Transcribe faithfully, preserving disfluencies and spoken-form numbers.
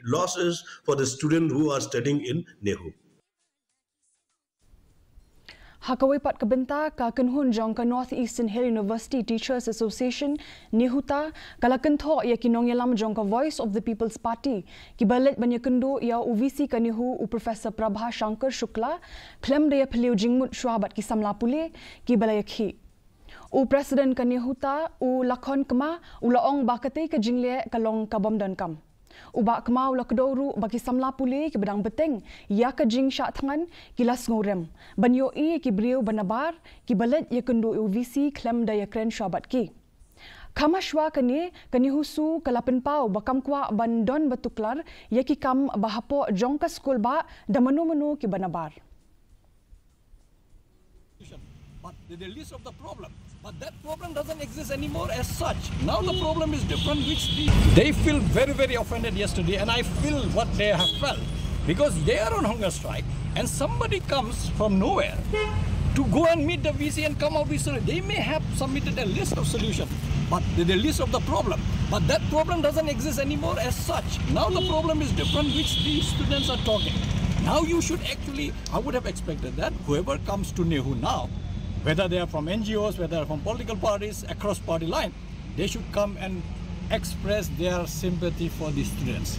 loss is for the students who are studying in NEHU. Ha kawei pat ka bynta, ka kynhun jong ka North Eastern Hill University Teachers Association, NEHUTA, ka la kynthoh ïa ki nongïalam jong ka Voice of the People's Party kiba leit ban ïakynduh ïa u VC ka NEHU, u Professor Prabha Shankar Shukla, khlem da ïaphylliew jingmut shuwa bad ki samla pule kiba la ïakhih. U President ka NEHUTA, u Lakhon Kma, u la ong ba katei ka jingleh ka long ka bym donkam. U Bah Kma u la kdew ruh ba ki samla pule kiba dang bteng ïa ka jingshah thngan ki la sngewrem ban ïohi ïa ki briew ba nabar kiba leit ïakynduh ïa u VC khlem da ïakren shuwa bad ki. Kham shuwa kane, ka NEHUSU ka la pynpaw ba kam kwah ban don ba tuklar ïa ki kam ba hapoh jong ka skul bah da mano mano kiba nabar. But the, the list of the problem. But that problem doesn't exist anymore as such. Now the problem is different, which the, they feel very, very offended yesterday, and I feel what they have felt. Because they are on hunger strike, and somebody comes from nowhere to go and meet the VC and come out with solution. They may have submitted a list of solutions, but the, the list of the problem. But that problem doesn't exist anymore as such. Now the problem is different, which these students are talking. Now you should actually, I would have expected that whoever comes to NEHU now, whether they are from N G Os, whether they are from political parties, across party line, they should come and express their sympathy for the students.